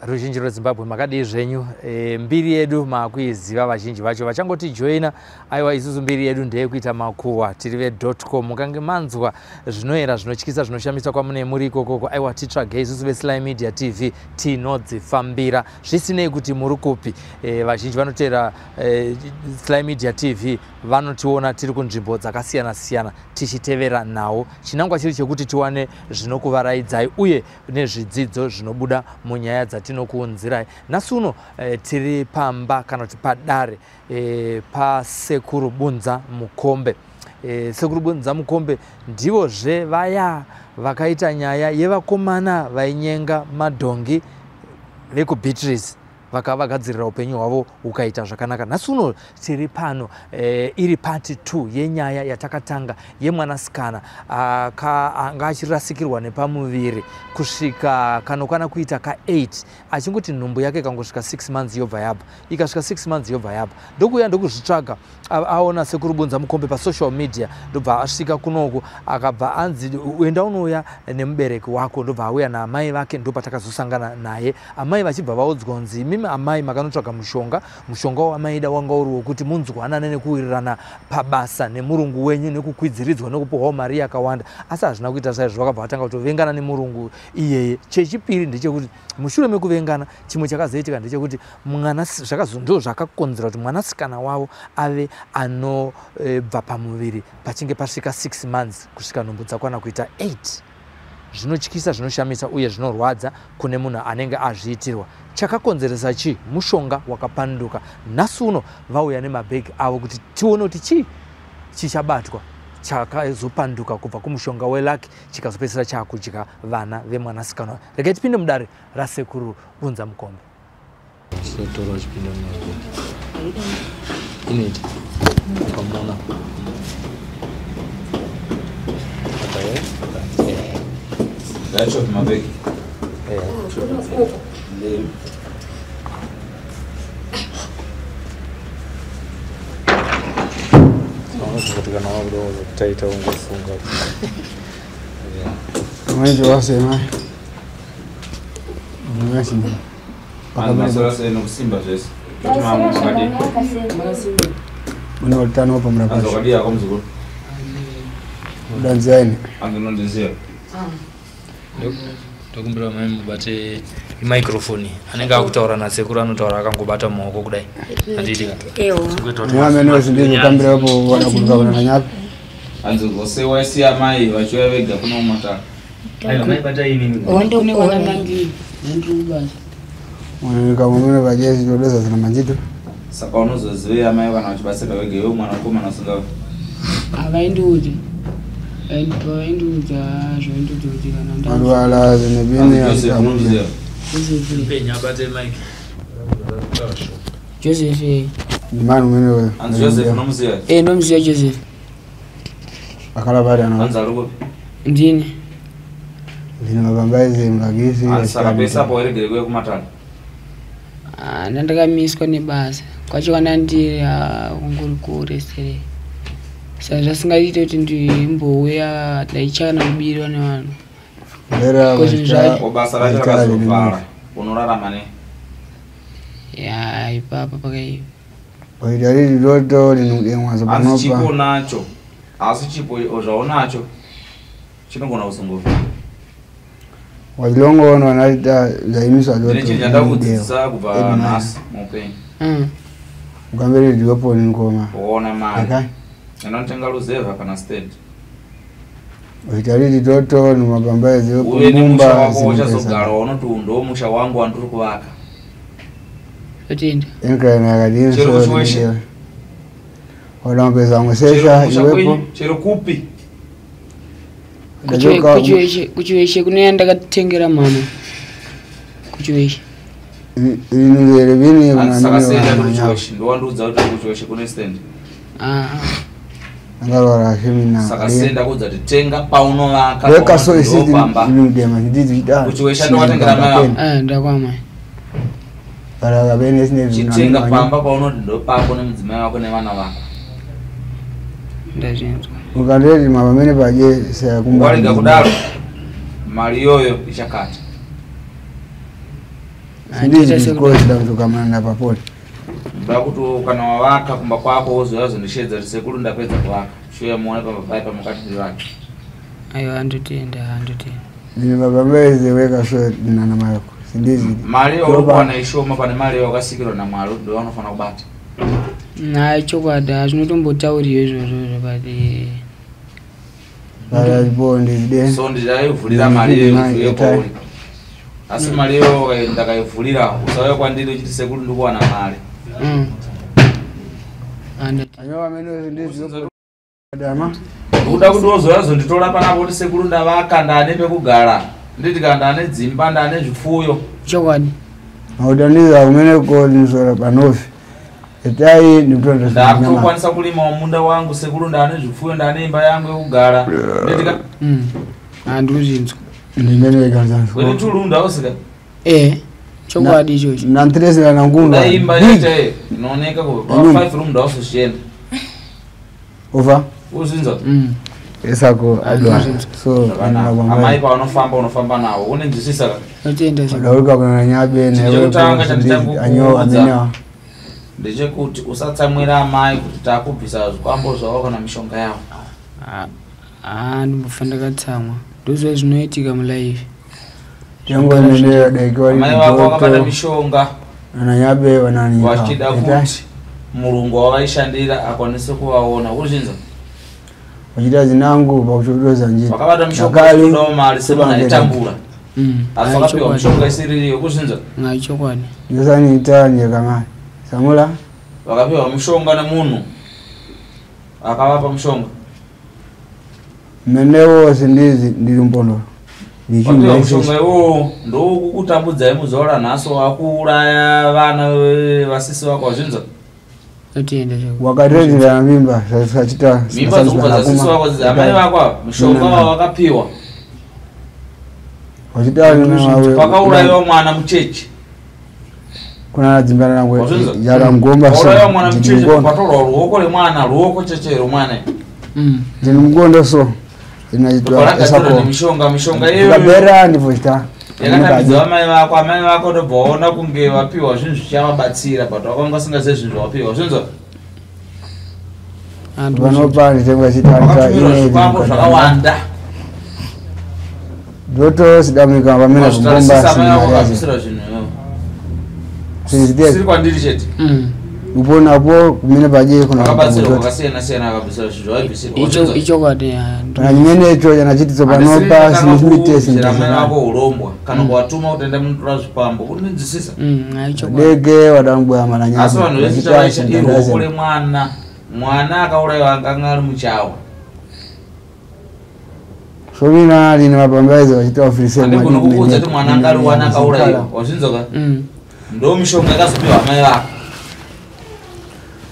Ruzhinji rweZimbabwe, makadii zvenyu? Mbiri yedu makuiziva, vazhinji vacho vachangotijoina. Aiwa, isusu mbiri yedu ndeyekuita makuhwa, tiri ve.com. Mukange manzwa zvinoera, zvinotyisa, zvinoshamisa kwamune muri ikokoko, aiwa, titsvagei isusu veSly Media TV, tinodzifambira zvisinei kuti muri kupi. Vazhinji vanoteera Sly Media TV vanotiona tiri kunzvimbo dzakasiyana siyana tichitevera nhau, chinangwa chiri chekuti tiwane zvinokuvaraidzai uye nezvidzidzo zvinobuda munyaya dzatinokuunzirai. Nhasi uno tiri pamba kana kuti padare paSekuru Bunza Mukombe. Sekuru Bunza Mukombe ndivozve vaya vakaita nyaya yevakomana vainyenga madhongi vekuBeatrice, vakavagadzirira upenyu hwavo hukaita zvakanaka. Nhasi uno tiri pano iri part 2 yenyaya yatakatanga yemwanasikana anga achirasikirwa nepamuviri kusvika kanokwana kuita ka8, achingoti nhumbu yake ikangosvika 6 months yobva yabva, ikasvika 6 months yobva yabva. Ndokuuya ndokuzvitsvaga, aona Sekuru Bunza Mukombe pasocial media, ndobva asvika kunoku, akabva anzi enda unouya nemubereki wako, ndobva auya naamai vake. Ndopatakazosangana naye, amai vachibva vaudzwa kunzi imimi amai makanotsvaga mushonga. Mushonga wamaida wanga uri wokuti munzwanane nekuwirirana pabasa nemurungu wenyu, nekukwidziridzwa, nekupiwawo mari yakawanda, asi hazvina kuita saizvo. Vakabva vatanga kutovengana nemurungu iyeye. Chechipiri ndechekuti mushure mekuvengana, chimwe chakazoitika ndechekuti mwana ndo zvakakonzera kuti mwanasikana wavo ave anobva pamuviri pachinge pasvika 6 months kusvika nhumbu dzakwana kuita 8. Zvinotyisa, zvinoshamisa uye zvinorwadza kune munhu anenge azviitirwa. Chakakonzeresa chii? Mushonga wakapanduka. Nhasi uno vauya nemabhegi avo kuti tione kuti chii chichabatwa chakazopanduka kubva kumushonga weluck, chikazopedzisira chaakudya vana vemwanasikana. Regai tipinde mudare raSekuru Bunza Mukombe. Chizotora uchipinda mumabhegi inoita ukamona. Yacho mabhegi. Unozoti kana wakuda kutaita ungofunga. Mwenje wasema. Mwashini. Masoro sei nokusimba zvese. Kuti makadii? Mune utano pa murapa. Anzi wakadii yako muzukuru? Udanziani. Anzi unondiziva? Tokumbira mai mubate microphone, anenge akutaura nasekuru anotaura akangobata mumaoko kudai, handiti? Mwamene wesindizvo kambira hapo wanakuruka kuna nyapi. Anzi vose waisiya mai vachiuya vega kuno kumatara. Mwanamika mwamene vajezi todeza zina manjito. Saka unozozivei amai kana vachibatsirwa vega, iwe mwana mukomana usinga Havaindiudza, vaindiudza zvaindiudza kuti kana Vanhu zinebini. Anzi Joseph unomuziva? Joseph. Penya abate mic. Joseph. Ndimani mwene. Anzi Joseph unomuziva? Eh, ndomuziva Joseph. Akala bari ana. Anzi ari kupi? Ndini. Zina mabambaizi mlagisi. Anzi saka pese apo waregere kuuya kumatara. Ah, ndandakamiswa nebasa kwacho, kana ndiri kunguri kuresere, saka zvasingaite kuti ndimbouya, ndaichana kubirwa nevanhu. Ndera. Kozvinhu zvacho. Ko basa racho rakazovhara. Unorarama nei? Ya, ipapa pakaipa. Waita riri doto linudemwa Anzi chipo zapanopa. unacho. Asi chipo zvaunacho chinogona kuzongobva. Wachilongo wanaita zaimiswa Ndine doto. chinhu chandakudzidzisa kubva nhasi muupenyu. Mukamberi diopo ngoma. Kuona mari. Okay. Inotenga ruzevha kana stand. Waita riri doto numabambaizi Uve nemusha mumba. wako uchazogara waunoti uyu ndo musha wangu wandiri kuvaka. Totenda. Enkaina yakadini. Chero kuchiweshe. Wada mpesa Chero ngosesha kumusha iwepo. kwenyu, chero kupi. Ndachoka Kuchiweshe kune yandakatengera mama kuchiweshe. Inuzere bini Anzi saka sei ndati kuna kuchiweshe? Ndowandiudza kuti kuchiweshe kune stand. Ah, angarwara shemina. Saka sei ndakuudza kuti tenga paunovaka. Weka so paunoti isiti ndopamba. inudema ndizi chida. Kuchiweshe ndowatengera mai vako. ah, ndakwamai. Bara bene sine Chitenga pamba paunoti ndopako nemudzimai wako nevana vako. Ndazvinzwa. Ukandeti mapamene paje sekumba. Warega kudaro mari iyoyo ichakata. Sindizi ndikozi ndakutokamana papoti. Ndoda kuti kana wavaka kumba kwako wozouya uzondishedza kuti sekuru ndapedza kuvaka. Shuya muone pamba pai pamukati ndivake. Aiwa, andotenda, andotenda. Ndine baba mbeze weka so nana mayako. Sindizi. Mari yauri kuwana ishoma pane mari yawakasikirwa naMwari kuti ndovanofanira kubata. Hayi, chokwadi, hazvinotombotauriwa izvozvo, but Baba. So ndichaivhurira mari iyoyo kuti iuye kwauri. Asi mari iyoyo ndakaivhurira, usauya kwandiri uchiti sekuru ndikuwana mari. Ndikuda kuti wozouya uzonditora panapo kuti sekuru ndavaka, ndane pekugara. Nditi kana ndane dzimba, ndane zvipfuyo. Chokwadi. Mautaniza kumene konisora panofi. Etai ndikutoenda. Ndakutokwanisa kulimawo munda wangu sekuru, ndane zvipfuyo, ndane imba yangu yekugara. Nditi ka Handikuzvinzwa. Ndimene kanzanzo. Wene tulunda ausika. Chokwadi ichocho. Nantresi na ngumba. Da imba yacho inooneka ku 5 room ndausochienda. Over. Uzvinzwa? Esako adwa. So amai pavanofamba unofamba navo, unenzwisisa ka? Notenda. Adaruka kuna nyabe Chinhu chekutanga anyo amene. Ndechekuti usatsamwira amai kuti takubvisa zvikwambo zvavo kana mishonga yavo. Ndimbofa ndakatsamwa. Ndozva zvinoitika mulife. Yangu nene daikiwa. Amai vako vakabata mishonga Ana nyabe wanani. vachida kuti murungu wavaishandira akwanise kuvaona. Uzvinzwa? Wachida zinangu pakuchotoza njini. Vakabata mishonga vachitodawo mari semunhu aitambura. Asi vakapiwa mishonga isiririyo. Kuzvinzwa? Hayi, chokwadi. Yosani itanye kama. Samula. Vakapiwa mushonga nemunhu akavapa mushonga. Menewo sindizi ndiri mpondo. Vapiwa mushonga iwowo ndokukutambudzai muzuva ranhasi, wakuuraya vana vasisi vako. Wazvinzwa? Notenda. Wakatetera mimba sachita. Mimba dzokubva dzasisi vako, amai vako ava, mushonga wavakapiwa. Wachita Pakaurayiwa mwana muchechi. Kuna dzimbana nangu Wazvinzwa? yara ngomba so. Pakaurayiwa mwana muchechi, patorwa ruoko remwana, ruoko cheche romwana. Ndini mugondo so. Inaitwa Paragadzirwa esako. nemishonga, mishonga iyoyo Ndabera ndivyo chita. yakatambidza amai vako. Amai vako ndobva vaona kunge vapiwa zvinhu zvichavabatsira, but vakanga vasingazivi zvinhu zvavapiwa. Zvinzwa? Vanopa nditenga chita. Vakatumirwa zvikwambo zvakawanda. Doto sidamika pamene kubomba Vazvitarisisa, amai vako sinariazi. vakabvisira zvinhu siri kwandiri chete. Uponapo kumene paje kuna Vakabatsirwa kwakasiyana siyana, akabvisira zvinhu zvavaibvisirwa. Ichokwadi. Kana chimene icho chanachitiso panopa sindimitesi. Handisiri amai vako urombwa kana kuvatuma kuti enda munotora zvikwambo. Unonzwisisa? Dege wadangwa mana Asi vanhu vese chavaita iruoko remwana. Mwana akaurayiwa akanga ari muchawa. Sovina line mapambaizo vachita ofisi. Handigoni kukuudza kuti mwana anga ari wani akaurayiwa. Wazvinzwa ka? Ndo mishonga yakazopiwa amai vako.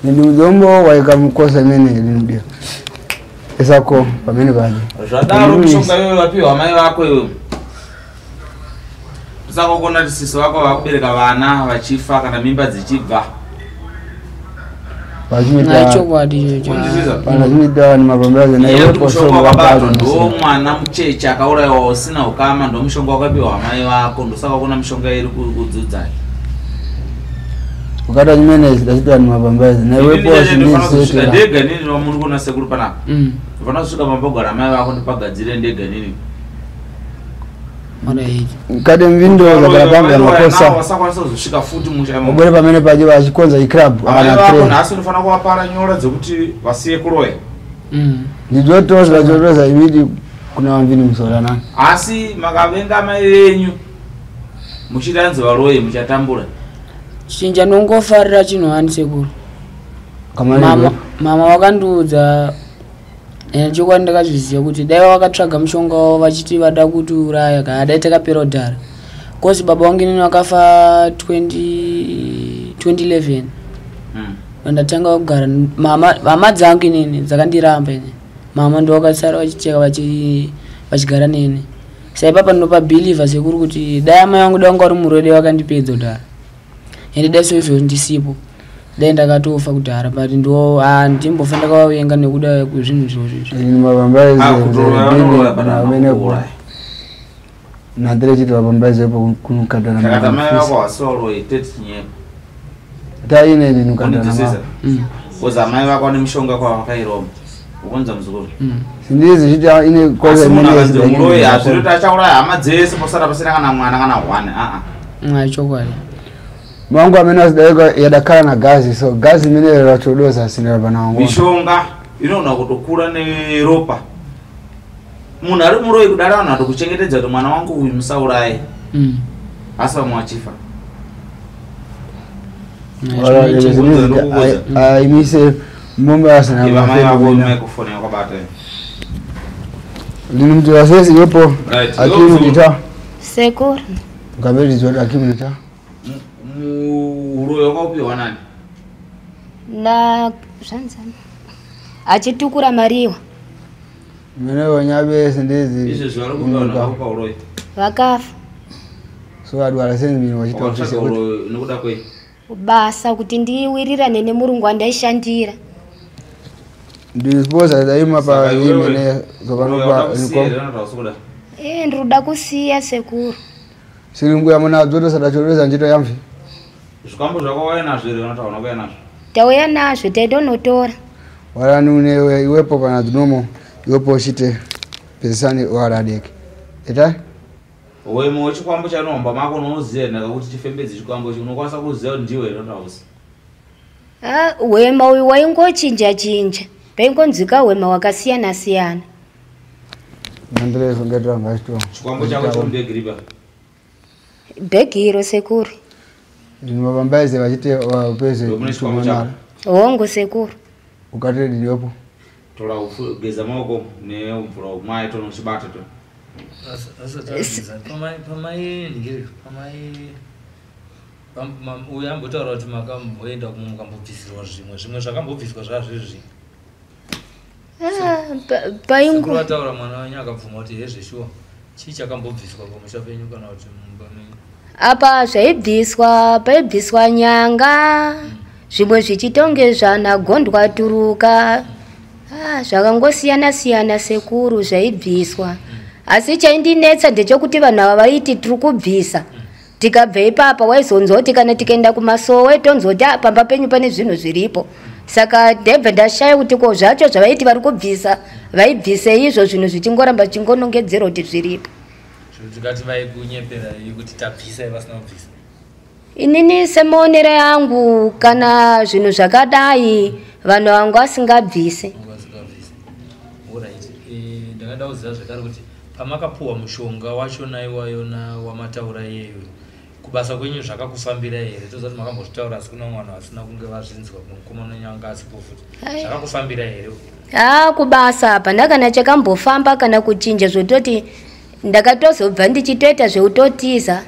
Ndi mujombo waika mukosa imene linudia. Esako pamene paje. Zvadaro mishonga iyoyo vapiwa amai vako iwewe. Saka ukuona kuti sisi vako vakubereka vana vachifa kana mimba dzichibva. Chokwadi ichocho. Unzwisisa? Panachimita ni mapambaizo na Iye iwepo kuti mushonga so wakabatwa ndo mwana mucheche akaurayiwa usina ukama, ndo mushonga wakapiwa amai vako, ndosaka kuona mishonga iri kudzudzai. Ukata chimene chidachita ni mapambaizo na iwepo Ndinofanira kusvika sindiseta. ndega nini wamuri kuona sekuru panapa. Ndinofanira kusvika pambogara amai vako ndipagadzire ndega nini. Alright. Kade mvindo zabara pambe makosa. Vasakwanisa kuzosvika futi musha imomo. Ubwere pamene paje vachikonza iclub Amai kana vako train. nhasi unofanira kuvapara nyora dzekuti vasiye kuroya. Ndijotoza jotoza ibidi kuna vamvini musora nani. Asi makavenga amai venyu muchitanzi varoyi, muchatambura. Chinja ndongofarira chinhu hani sekuru. Kamani. Mama vakandiudza, chokwadi ndakazviziva kuti dai vakatsvaga mushonga wavo vachiti vada kutiuraya kana dai takapera kudhara. Kozi baba vangu inini vakafa 20 2011. Ndatanga kugara mama, hama dzangu inini dzakandiramba ini. Mama ndo vakasara vachicheka vachigara neni. Saipapa ndinopa believe sekuru kuti dai amai vangu dai vanga vari muroi dai vakandipedza kudhara. Ende dai soizvozvo ndisipo. Dai ndakatofa kudhara, but ndo handimbofa ndakavavenga nekuda kwezvinhu izvozvo izvi. Ni mapambaizo. Kutouraya vanouraya but havana Amene kuuraya. Nandire chiti vapambaizepo kunukadana. Saka tamai vako wasoro iteti chinyepo. Taine ninukadana. Unonzwisisa? Kozi amai vako vane mishonga kwavakairoma. Ukunza muzukuru. Sindizi chiti ine koza Asi munhu akanzi imene muroyi hazviri kuti achauraya hama dzese posara pasina kana mwana kana hwani aa. Chokwadi. Mangu amene asidaika yadakhala na gazi so gazi imene rachodoza sinira pana wangu. Mishonga inogona kutokura neropa. Munhu ari muroyi kudara vanhu vatokuchengetedza kuti mwana wangu uyu musauraye. Asi vamwe vachifa. Aimise mombe asina Iva mai vako mafemo. microphone yakabata. Lini mtu wasesi yopo Right. akimu ndita. Sekuru. Ukabedi zwa akimu ndita. Uroyi wakaupiwa nani? Na zvanzani. Achitukura mariwa. Mene wanyabe sindizi. Izvezvi vari kupiwa vanhu vakakupa uroyi. Vakafa. So adwara senzi mini wachita Wakatsvaga ofisi kuti uroyi nekuda kwei? Basa kuti ndiwirirane nemurungu wandaishandira. Ndisiposa daima pa Saka iwewe, imene zopano uroyi pa wauda kusiya here niko. kana kuti hausi kuda? Ndinoda kusiya sekuru. Siringu ya mwana dzoto sadachoreza njito yamvi. Zvikwambo zvako wauya nazvo here kana kuti hauna kuuya nazvo? Tauya nazvo taidonotora. Warani une iwepo kana dzinomo iwepo chite pesani waradeke. Eta? Wemo wechikwambo chanohomba mako unoziva ndakakuti chifembedze chikwambo ichi unokwanisa kuziva kuti ndiwe here kana kuti hausi. Hwema uyu waingochinja chinja. Paingonzwika hwema wakasiyana siyana. Nandire songetera ngachito. Chikwambo chako chiri mubhegi ripa. Bhegi iro sekuru. Ndinobambaize vachite wapeze Mune chikwambo chako. Hongu sekuru. Ukatire ndiriyopo. Tora ufu geza maoko nemvura umwaye tono uchibata to. Pamai ndingiri pamai uyu ambotaura kuti makamboenda kumwe mukambobvisirwa zvimwe zvimwe zvakambobviswa zvazvizvi. Paingo vataura mwana wenyu akabvuma kuti hezveshuwa chii chakambobviswa pamusha penyu kana kuti mumba menyu? Apa zvaibviswa paibviswa nyanga zvimwe zvichitonge zvanagondwa turuka. Zvakangosiyana siyana sekuru zvaibviswa. Asi chaindinetsa ndechekuti vanhu ava vaiti tiri kubvisa. Tikabva ipapa waizonzwa kuti kana tikaenda kumasowe tonzwa kuti pamba penyu pane zvinhu zviripo. Saka ndebva ndashaya kuti ko zvacho zvavaiti vari kubvisa vaibvise izvo zvinhu zvichingoramba zvichingonongedzera kuti zviripo. Tikati vaikunyepera kuti tabvisa vasina kubvisa. Inini semaonero angu kana zvinhu zvakadai vanhu vanga vasingabvise. Vasingabvise. Alright. Ndakada kuziva zvekare kuti pamakapuwa mushonga wachona iwayona wamataura iyeyo kubasa kwenyu zvakakufambira here? Toziva kuti makambozvitaura asi kuna vanhu vasina kunge vazvinzwa mukomana wenyu anga asipo futi. Zvakakufambira here? Kubasa hapana kana chakambofamba kana kuchinja zvototi ndakatozobva ndichitoita zveutotiza.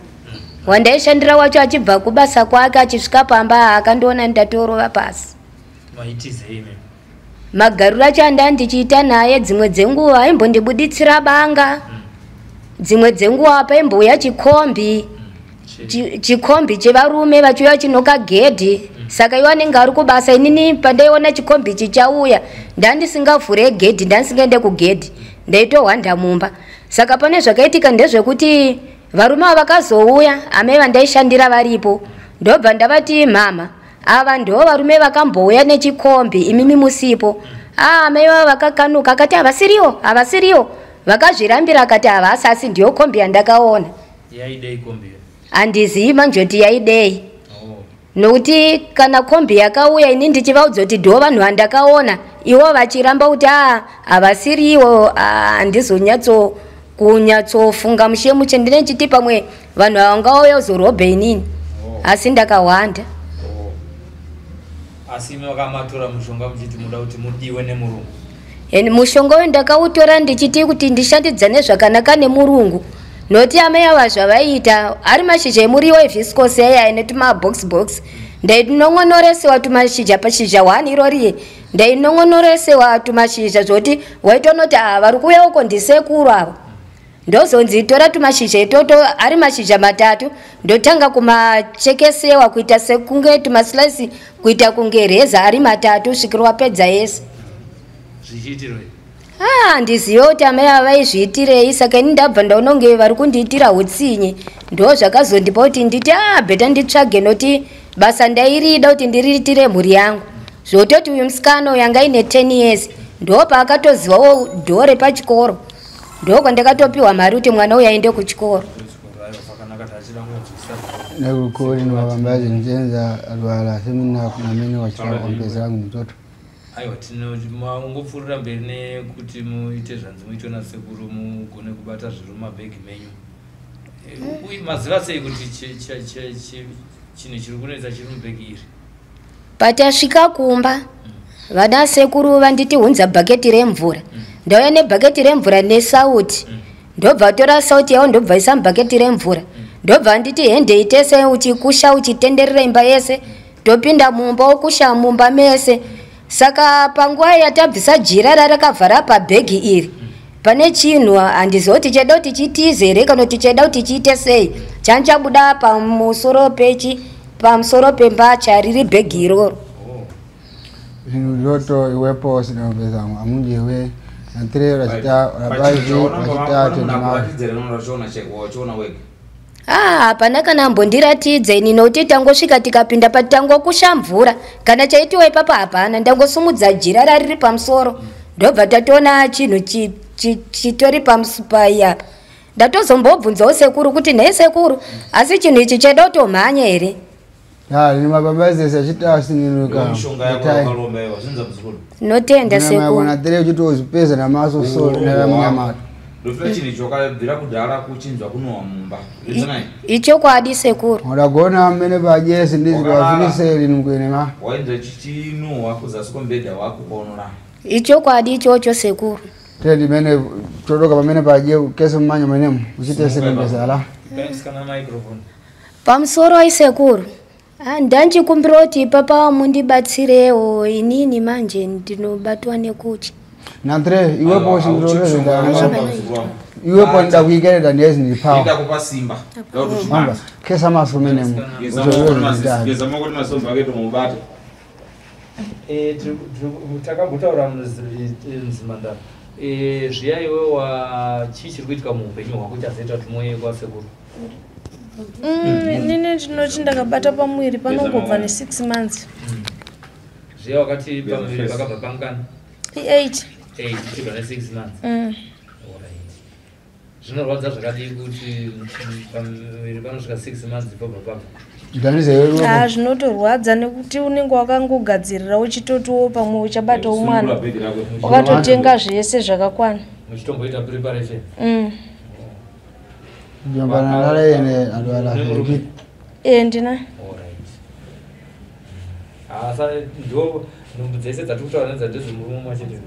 Wandaishandira wacho achibva kubasa kwake achisvika pamba akandiona ndatorova pasi. Maitizei imi? Magariro acho anda ndichiita naye dzimwe dzenguva aimbondibuditsira banga. Dzimwe dzenguva paimbouya chikombi. Chikombi chevarume vachiuya chinoka gedhi. Saka iwo anenge ari kubasa inini pandaiona chikombi chichauya ndandisingavhure gedhi ndandisingaende kugedhi ndaitohwanda mumba. Saka pane zvakaitika ndezvekuti varume ava vakazouya amai vandaishandira varipo ndobva ndavati mama ava ndo varume vakambouya nechikombi imimi musipo. Amai vava vakakanuka akati havasiriwo havasiriwo vakazvirambira akati havasi asi ndiyo kombi yandakaona. Yaidei kombi? Handizivi manje kuti yaidei. Nokuti kana kombi yakauya ini ndichivaudza kuti ndo vanhu vandakaona ivo vachiramba kuti havasiriwo handizonyatso kunyatsofunga mushe mushe ndine chiti pamwe vanhu vangauya kuzorobha inini asi ndakahwanda. Asi imi makamatora mushonga muchiti muda kuti mudiwe nemurungu? Mushonga uyu ndakautora ndichiti kuti ndishandidzane zvakanaka nemurungu. Noti amai ava zvavaiita ari mashizha emuriwo eviscose aya ane tumabox box ndainongonoresewa tumashizha pashizha 1 irori ndainongonoresewa tumashizha zvoti waitonoti vari kuuya uko ndisekuru ava. Ndozonzi tora tumashizha itoto ari mashizha matatu ndotanga kumachekesewa kuita sekunge tumaslice kuita kunge reza ari matatu svikiro wapedza yese. Zvichiitirwei? Handizive kuti amai ava vaizviitirei, saka ini ndabva ndaona kunge vari kundiitira utsinye. Ndo zvakazondipa kuti nditi better nditsvage, noti basa ndairida kuti ndiriitire mhuri yangu. Zvototi uyu musikana uyu anga aine 10 years, ndo paakatozivawo dhoo repachikoro, ndo kwandakatopiwa mari kuti mwana uyu aende kuchikoro. Nekukuri mabambazi nichenza alwala semina namene wachitaompeza yangu mtoto. Aiwa, tingopfuurira mberi nekuti muite zvanzi muitwe nasekuru, mugone kubata zviri mumabhegi menyu. Uye maziva sei kuti chinhu chiri kunetsa chiri mubhegi iri? Patasvika kumba, vana sekuru vanditi hunza bhaketi remvura. Ndauya nebhaketi remvura nesauti, ndobva tora sauti yavo, ndobva isa mubhaketi remvura, ndobva nditi hendei tese, uchikusha uchitenderera imba yese. Topinda mumba, wokusha mumba mese. Saka panguva yatabvisa jira rarakavhara pabhegi iri, pane chinhu, handiziva kuti cheda kuti chitize here kana kuti cheda kuti chiite sei, chanchabuda pamusoro pechi pamusoro pembatya riri bhegi iroro. Zvinhu zvoto iwepo sinampeza amunjewe na3 rachita rabazi rachita tenema. Wachiona wega? Hapana kana ambondiratidza ini, nokuti tangosvika tikapinda patangokusha mvura, kana chaitiwa ipapo hapana. Ndangosumudza jira rariri pamusoro, ndobva tatoona chinhu chitori paiya. Ndatozombobvunzawo sekuru kuti, "Nhai sekuru, asi chinhu ichi cheda kutomhanya here?" Ya ni mabambazi achita sininuka. Mishonga yako wakaromba iwa zvinza muzukuru. Notenda sekuru. Na 3 uchitozipeza namaso so nemunyamato. Ndofira chinhu ichi wakabvira kudhara kuchinzwa kunowa mumba. Zvinzanai? Ichokwadi sekuru. Uragona mene pajesi ndizikawafiliseli nukuenema. Wainzwa chichinuhwa kuzasi kwemubhedha wako kwaunorara. Ichokwadi ichocho sekuru. Tendi mene todoka pamene paje kese mumanya mwenemu uchitese mbezala. Musikana microphone. Pamusoro aisekuru. Ndanchikumbira kuti ipapa mundibatsirewo, inini manje ndinobatwa nekutya. Na 3 iwepo sindoreza iwepo ndakuikereda ndezi ndipawa. Ida kupa simba. Mamba kesa maso menemu. Geza maoko nemasombo ake tomubate. Takambotaura muzimandara zviya, iwe wa chii chiri kuitika muupenyu hwako chazoita kuti muuye kwasekuru? Inini ndinoti ndakabata pamuviri panongobva ne6 months. Zviya wakati pamuviri pakabva pangani? I8. 8 ichibva ne6 months. Alright. Zvinorwadza zvakadii kuti pamuviri panosvika 6 months pobva pabva? Ndanize Ha, zvinotorwadza nekuti unenge wakangogadzirira uchitotiwo pamwe uchabatawo mwana, wakatotenga zvese zvakakwana. Muchitomboita preparation. Jombana nale ene adwala feki. E, ndina. Alright. Sa ndo nhumbu dzese dzatiri kutaura nedza ndedzemurume mumwe chete.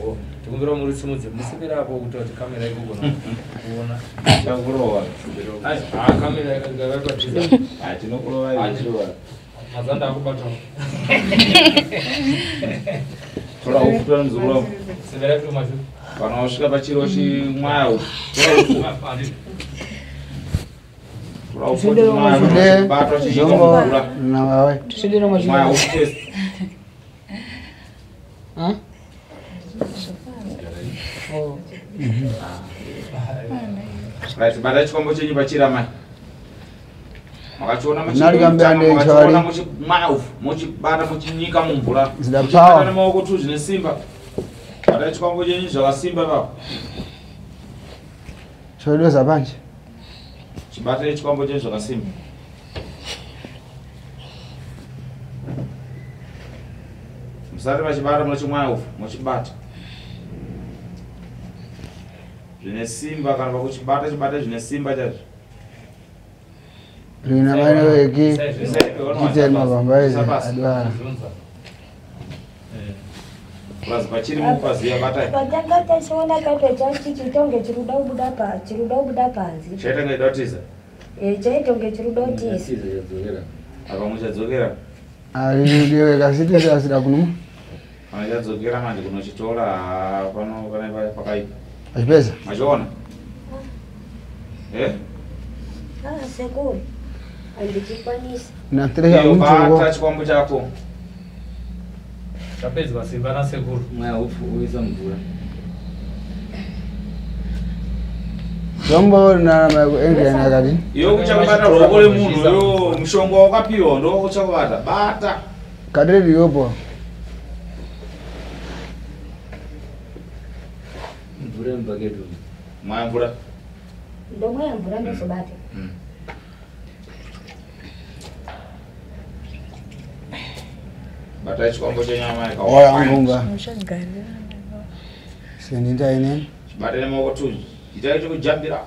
Oh, tikumbira murisimudze musipira apo kuti kamera ikugona kuona. Chakurova. Ai, ah, kamera ikavapadhiza. Tinokurova. Mazanda akubata. Tora upfu, tora muzukuru wangu. Severa kuti mashu. Kana wasvika pachiro chimwaya upfu. Tora upfu. Tora upfu chimwaya Kude batwa chichiita zombo mvura. na wawe. Mwaya upfu first. Huh? Right, bata chikombo chenyu pachira mai. Makachiona Nari kambe ane makachiona chawari. muchimwaya upfu, muchibata muchinyika mumvura. Zida Muchibata power. nemaoko tu zvine simba. Bata chikombo chenyu zvakasimba ipapo. Chodoza panje. Chibatai chikwambo chenyu zvakasimba. Musati machibata munochimwaya upfu, muchibata zvine simba. Kana pakuchibata chibata zvine simba chaizvo. Rina maine weki. Chite mabambazi adwala. Plus pachiri mupaziya batai. Patanga tachiona kaito chachi chitonge chiruda kubuda pa chiruda kubuda panze. Chaitanga ida kutiza. Chaitonge chiruda kutiza. Apa muchadzokera. Ari ndiwe kasiti asida kuno. Kana chadzokera manje kunochitora pano pane pakaipa. Achipeza. Machiona? Eh? Sekuru, handichikwanisi. Na 3 Iyo amunchongo. bata chikwambo chako. Tapedzwa simba nasekuru. Mweya upfu uisa mvura. Zombo na engine akati. Iwe kuchakubata ruoko remunhu yo mushonga wakapiwa ndo uchakubata. Bata. Kadiri yopo. Mvura mubhaketi. Mwaya mvura. Ndomwaya mvura ndozobata. Bata chikwambo chenyama Oya ngunga. Muchagarira. Sendinda ine. Chibate nemaoko tu. Itai chekujambira.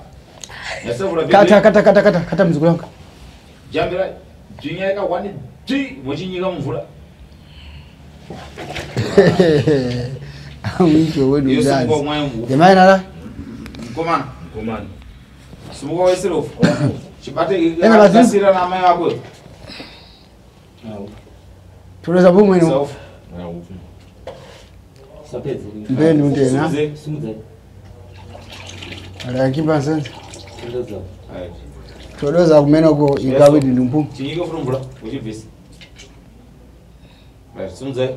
Nyasavura Kata kata kata kata kata mzukuru wangu. Jambira. Dzvinya yakawani dzvi mochinyika mumvura. Amwicho wedu Iyo simuka ndazi. umwaye mvura. Jamani nala. Mukomana. Mukomana. Simuka waisire ufu. Chibate Ena basi. kasira namai vako. Tuloza bumwe no. Saufu. Mweya upfu. Sapedze. Mbeni undena. Simudze. Simudze. Ala kimba sense. Tondodza. Right. Tuloza kumene ko ikawidi ndumpu. Chinyika futi mvura uchibvisa. Right, simudzai.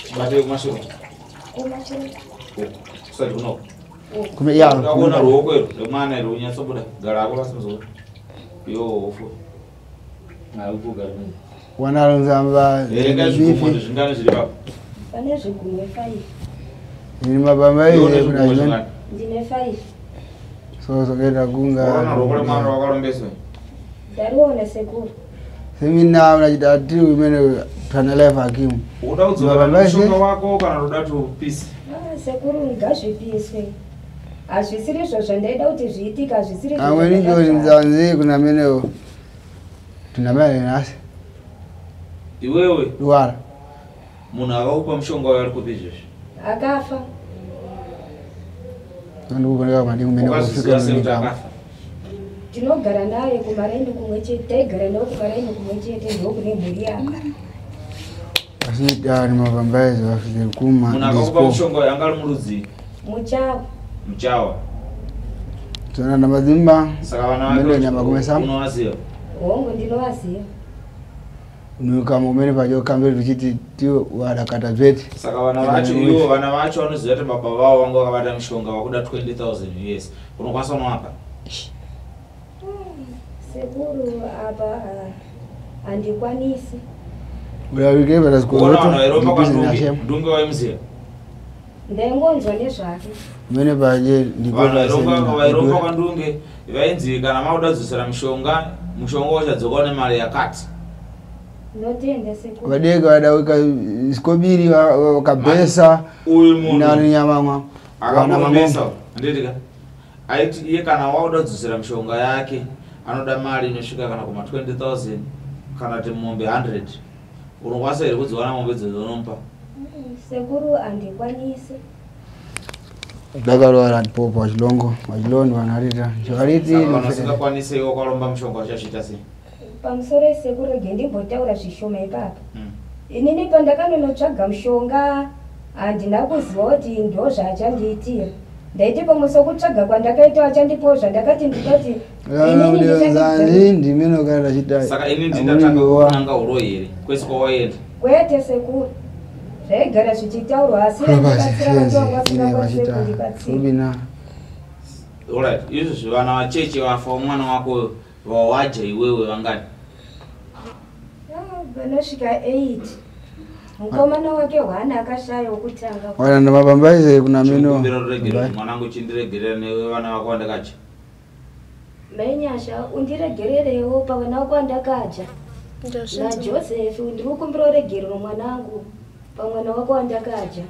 Chibate kumashure. Kusati kuno. Kume ya. Ndakuona ruoko iro remwana iro unyatsobuda. Gara ako pasi muzukuru. Yo ufu. Mweya upfu ugare. Wanaronzamba. Verenga zvigumwe kuti zvingani zviri papo. Pane zvigumwe 5. Ni mabamba Iwe une ile kuna zvigumwe jeni. zvingani. Ndine 5. So so kenda kunga. Waona ruoko remwana wakarombeswa. Ndariona sekuru. Semina unachita ti umene tana life hakimu. Uda kudzoka Mabamba mushonga ese. wako kana uda kuti upise. Ah, sekuru ngazvipiswe. Hazvisiri izvo zvandaida kuti zviitike, hazvisiri izvo Amweni njoli zvandakatsvaka. mzanzi kuna mene tunamele nasi. Iwewe Duara. munhu akaupa mushonga uyo ari kupi izvezvi? Akafa. Ndikuoneka madi kumene Wakazviziva kufika sei kuti mene. akafa? Tinogara naye kumaraini kumwe chete, taigara naye kumaraini kumwe chete ndokune mhuri yake. Asi ni mabamba ese wafike kuma. Munhu akakupa mushonga uyo anga ari murudzii? Muchawa. Muchawa. Tona na mazimba. Saka vana Mene vake nyama kumesa. unovaziva. Hongu ndinovaziva. Nuka umene pajo kamberi tuchiti tiwe wadakata zveti. Saka vana vacho ivo vana vacho vanoziva kuti baba vavo vanga vakabata mushonga vakuda 20,000 US. Unokwanisa kunovapa? Sekuru apa handikwanisi. Uyawike Kuona vanhu patasikoroto. vairomba Ndibhizi kwaNdunge, nashem. Ndunge waimuziva. Ndaingonzwa nezvake. Mene paje Vanhu vairomba vairomba ndiko. kwaNdunge vainzi kana makuda kudzosera mushonga, mushonga uchadzoka une mari yakati. Ndinotenda sekuru. Vadeke vadawika sikobiri wakabhesa. Uyu munhu Nani nyamamwa. akamurombesa handitika aiti iye kana wakuda kudzosera mishonga yake anoda mari inosvika kana kuma 20,000 kana kuti mombe 100. Unokwanisa here kudziwana mombe idzodzo unomupa? Sekuru handikwanisi. Dakarwara popo wachilongo wachilondo vanarita. Chakariti. Saka kana usingakwanisi iwe wakaromba mushonga uchazviita sei? Pamusoro sekuru rege ndimbotaura zvishoma ipapa. Inini pandakanonotsvaga mushonga handina kuziva kuti ndo zvaachandiitira. Ndaiti pamwe sokutsvaga kwandakaita achandipawo zvandakati ndikati inini ndichandidza- Zanzi ndimene ukarita chita. Saka ini ndindatanga kunanga uroyi here kwese kwawaenda? Kwete sekuru. Zvaigara zvichitaurwa asi Probazi vaindibatsira senzi vacho vanga ine vasingakwanisi vachita. kundibatsira. Rubina. Alright, izvozvi vana vacheche vafa mwana wako vawadya iwewe vangani? Ah, vanosvika 8. Mukomana wake hwana akashaya wokutanga. Wana mabamba ese kuna meno. Chikumbira ruregerero mwanangu, chindiregerera newe vana vako vandakadya. Mainyasha undiregererewo pavana vako vandakadya. Ndazvinzwa. NaJoseph ndiri kukumbira uregerero mwanangu pamwana wako wandakadya.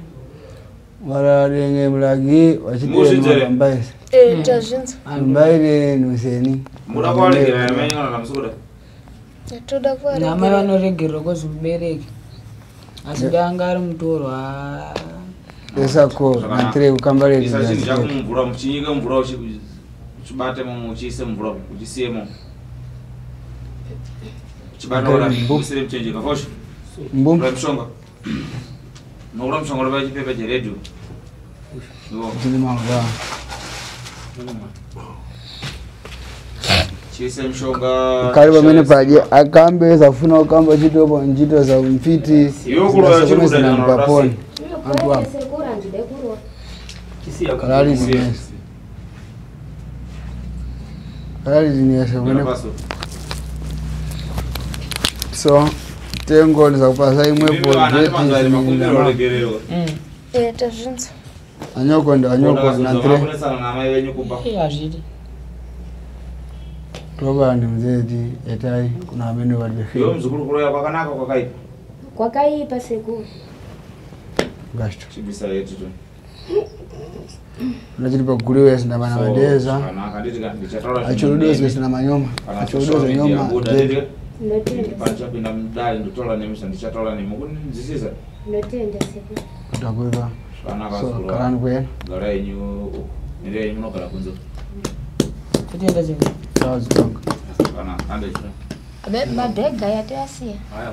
Vararenge mulagi vachite Muzvidzere. mabamba ese. Eh, tazvinzwa. Mbaire nuseni. Muda kuvaregerera mai kana kamusukuda? Toda Namai kuvaregerera. vanoregererwa kozi mubereki. Asi dai anga ari mutorwa. Esako natire kukambare. Isa chinhu chako mumvura, muchinyike mumvura uchibate momo uchiise mumvura uchisiye momo. Uchibata ura uisire muchenjeka fosho. Mbum. Ura mushonga. Nokura mushonga uri pachipepa cheredhiyo. Iwo. Chini mangwa. Chiise mshonga. Kali pamene paje akambe zafuna kukamba chitopo ntchito za mfiti Iwe kuloya chiri kudana zinandipaponi anthu apo kalali zinesa kalali zinesa kumene Paso. So tengo ndizakupasa imwepo Makumbiro regerero. Tazvinzwa. Anyoko ndo anyoko na 3 Kunesana namai venyu kumba. Hazvidi. Toba ndi mzeti etai kuna amene Iwe walibefika mzukuru kuloya kwakanaka kwakaipa. Kwakaipa sekuru. Gasto Chibisa yetu tu. unachiri paguliwe sina bana madeza Zvakanaka nditika ndichataura achirudozi sina manyoma Kana achirudozi social media nyoma buda, zeti. nditika. Ndinotenda. Pandichapinda mudare ndotaura nemi zvandichataura nemi kunzwisisa. Ndinotenda sekuru. Kutakuipa Zvakanaka so mzukuru kalani wangu. kuyena Gara yenyu uku. Nire yenyu munogara kunze. Kutenda sekuru. tawazitonga Zvakanaka andechira. Mabhega yatoyasiya. Haya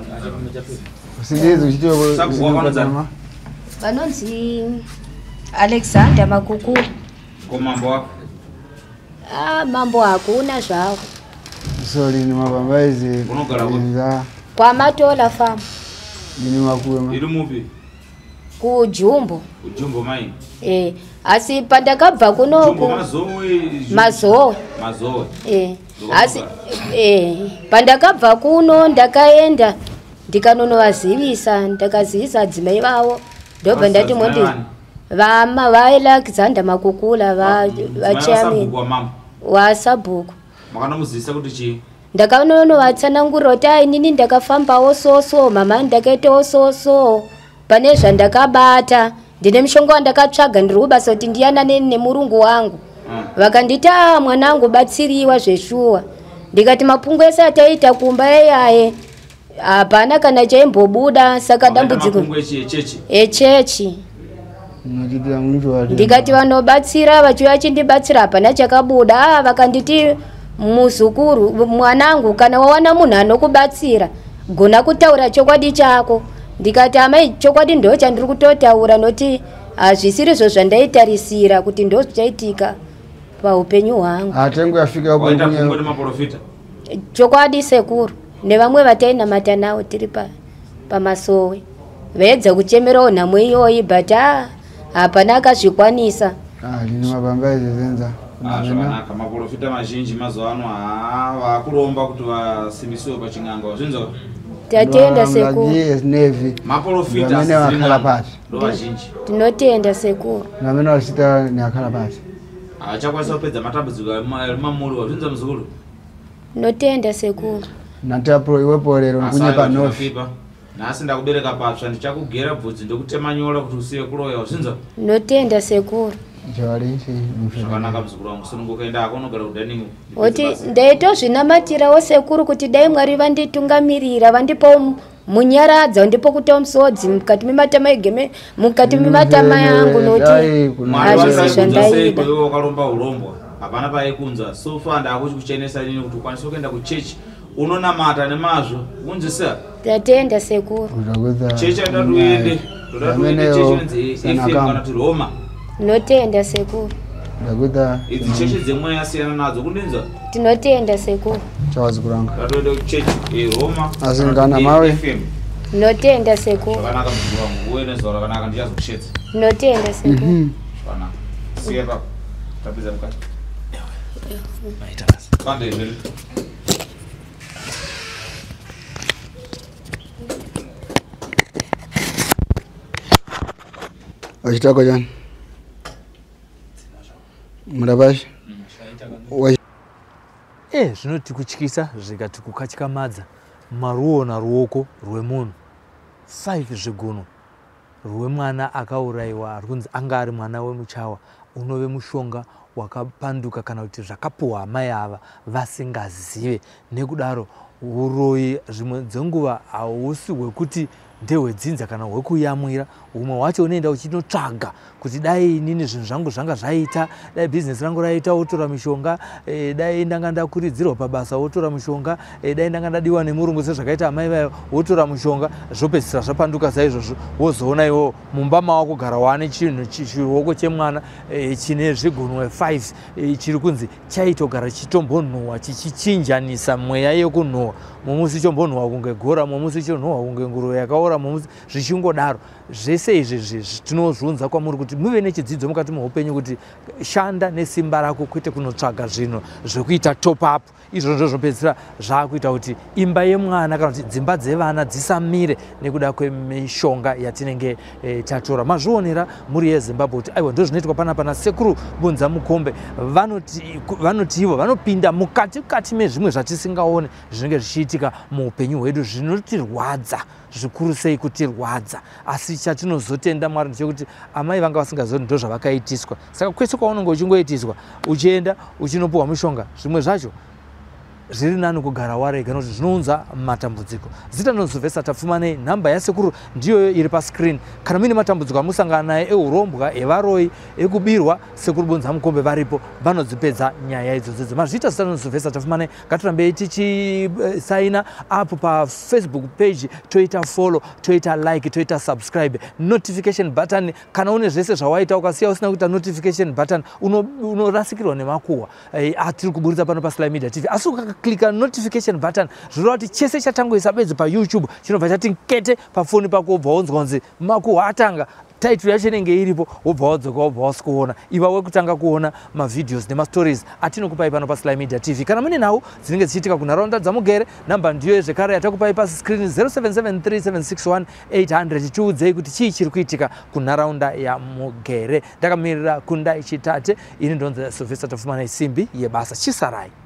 usindizi uchitiwe Sabhuku wakanonzani? Vanonzi Alexander Makukuru. Ko mambo wako. Ah, mambo hakuna zvavo. So lini mapambaizi Unogara kupi? za Kwamatola farm lini makuwe Iri mupi? kuJumbo. Ujumbo mai. Asi pandakabva Jumbo kunoku Mazowe. Mazowe. Mazowe. Asi pandakabva kuno ndakaenda ndikanonovazivisa, ndakazivisa adzimai vavo ndobva ndati mondi vama vaAlexander Makukula vachairman wa mambo. wasabhuku. Makanomuzivisa kuti chii? Ndakanonovatsanangurira kuti ai inini ndakafambawo soso mama ndakaitawo soso pane zvandakabata ndine mushonga wandakatsvaga ndiri kubasa kuti ndiyanane nemurungu wangu. Vakanditi a mwanangu batsiriwa zveshuwa. Ndikati mapungu ese ataita kumba eyaye hapana kana chaimbobuda saka dambudziko Mapungu echechi. echechi. Unachitira mtu wati Ndikati vanobatsira vachiuya vachindibatsira hapana chakabuda. Vakanditi muzukuru mwanangu kana wawana munhu anokubatsira gona kutaura chokwadi chako. Ndikati amai chokwadi ndo chandiri kutotaura noti hazvisirizvo zvandaitarisira kuti ndo zvichaitika paupenyu hwangu. Atengo yafika hapo Waita pungu mwenyewe nemaprofita. Chokwadi sekuru nevamwe vatainamata navo tiri pamasowe vaedza kuchemerawo nhamo iyoyi but hapana akazvikwanisa. Lini mapambaizi zenza Zvakanaka maprofita mazhinji mazuva ano vakuromba kuti vasimbisiwe paching'anga wazvinzwa. Tatenda sekuru. Nevi Maprofita amene wakhala pasi ndo vazhinji. Tinotenda sekuru. Amene wasita ni akhala pasi. Havachakwanisa kupedza matambudziko ari mamuri wazvinzwa muzukuru. Tinotenda sekuru. Natapo iwepo lero nkunyepa nofi. Nhasi ndakubereka patsva ndichakugera bvudzi ndokutema nyora kuti usiye kuroya wazvinzwa. Tinotenda sekuru. Zvakanaka muzukuru wangu sununguka enda hako unogara kudining. Oti ndaitozvinamatirawo sekuru kuti dai Mwari vanditungamirira vandipawo munyaradza vandipo kutawo musodzi mukati mematama egeme mukati mematama yangu noti Mwari hazvisi vasaikunza seiko zvandaida. iwe wakaromba urombwa hapana paikunza so far ndakuchikuchenesa inini kuti ukwanise kuenda kuchechi unonamata nemazvo unzwisisa. Tatenda sekuru. Chechi yandati uende ndoda uende chechi inonzi FM kana kuti Roma. Tinotenda sekuru. Ndakuita Idzi chechi dzemweya siyana nadzo kundinzwa. Tinotenda sekuru. Chawazikuranga. Ndatoende kuchechi yeRoma. Asi ngana mawe. FM. Tinotenda sekuru. Zvakanaka muzukuru wangu uwe nezuva rakanaka ndichazokushetsa. Tinotenda sekuru. Zvakanaka. Siya papo. Tapedza mukati. Maita basa. Pande izveri. Wachitako chani? Murapashi? Zvinoti kutyisa zvikati kukatyamadza maruona ruoko rwemunhu 5 zviguno rwemwana akaurayiwa ari kunzi anga ari mwana wemuchawa unove mushonga wakapanduka kana kuti zvakapuhwa amai ava vasingazive. Nekudaro uroyi zvimwe dzenguva hausi hwekuti ndehwedzinza kana hwekuyamwira. Humwe hwacho unoenda uchinotsvaga kuti dai inini zvinhu zvangu zvanga zvaita, dai bhizinesi rangu raita wotora mishonga, dai ndanga ndakuridzirwa pabasa wotora mishonga, dai ndanga ndadiwa nemurungu sezvakaita amai vayo wotora mushonga, zvopedzisira zvapanduka saizvozvo. Wozoona iwo mumba mawakugara wane chinhu chiruoko chemwana chine zvigunwe 5. 5 chiri kunzi chaitogara chitombonhuhwa, chichichinjanisa mweya yekunhuhwa. Mumusi chombonhuhwa kunge gora, mumusi chonhuhwa kunge nguruve yakaora, mumusi zvichingodaro. Zvese izvi tinozviunza kwamuri kuti muve nechidzidzo mukati meupenyu, kuti shanda nesimba rako, kwete kunotsvaga zvinhu zvekuita top up. Izvozvo zvinopedzisira zvaakuita kuti imba yemwana kana kuti dzimba dzevana dzisamire nekuda kwemishonga yatinenge tatora. Mazvionera mhuri yeZimbabwe kuti aiwa, ndo zvinoitwa panapa nasekuru Bunza Mukombe. Vanoti ivo vanopinda mukati kati mezvimwe zvatisingaone zvinenge zvichiitika muupenyu hwedu, zvinotirwadza zvikuru sei kutirwadza. Asi chatinozotenda Mwari ndechekuti amai vanga vasingazivi ndo zvavakaitiswa. Saka kwese kwaunenge uchingoitiswa, uchienda uchinopiwa mishonga, zvimwe zvacho zviri nani kugara warega, nokuti zvinounza matambudziko. Zita ndinozovhesa Tapfumanei. Nhamba yasekuru ndiyoyo iri pascreen. Kana muine matambudziko amusangana naye, eurombwa, evaroi, ekubirwa, sekuru Bunza Mukombe varipo, vanodzipedza nyaya idzodzidzo. Mazviita. Zita ndinozovhesa Tapfumanei. Ngatirambei tichisaina apo paFacebook page, toita follow, toita like, toita subscribe, notification button. Kana une zvese zvawaita ukasiya usina kuita notification button, unorasikirwa nemakuhwa atiri kuburitsa pano paSly Media TV. Asi ukaklika notification button, zvinoreva kuti chese chatangoisa bedzi paYouTube chinobva chati kete pafoni pako, wobva wonzwa kunzi makuhwa atanga, title yacho inenge iripo, wobva wadzoka, wobva wasikuona. Iva wekutanga kuona mavideos nemastories atinokupai pano paSly Media TV. Kana mune nhau dzinenge dzichiitika kunharaunda dzamugere, namba ndiyo zvekare yatakupai pascreen, 0773761800. Tiudzei kuti chii chiri kuitika kunharaunda yamugere. Ndakamirira Kundai Chitate, ini ndonzi Sylvester Tafumana, isimbi yebasa. Chisarai.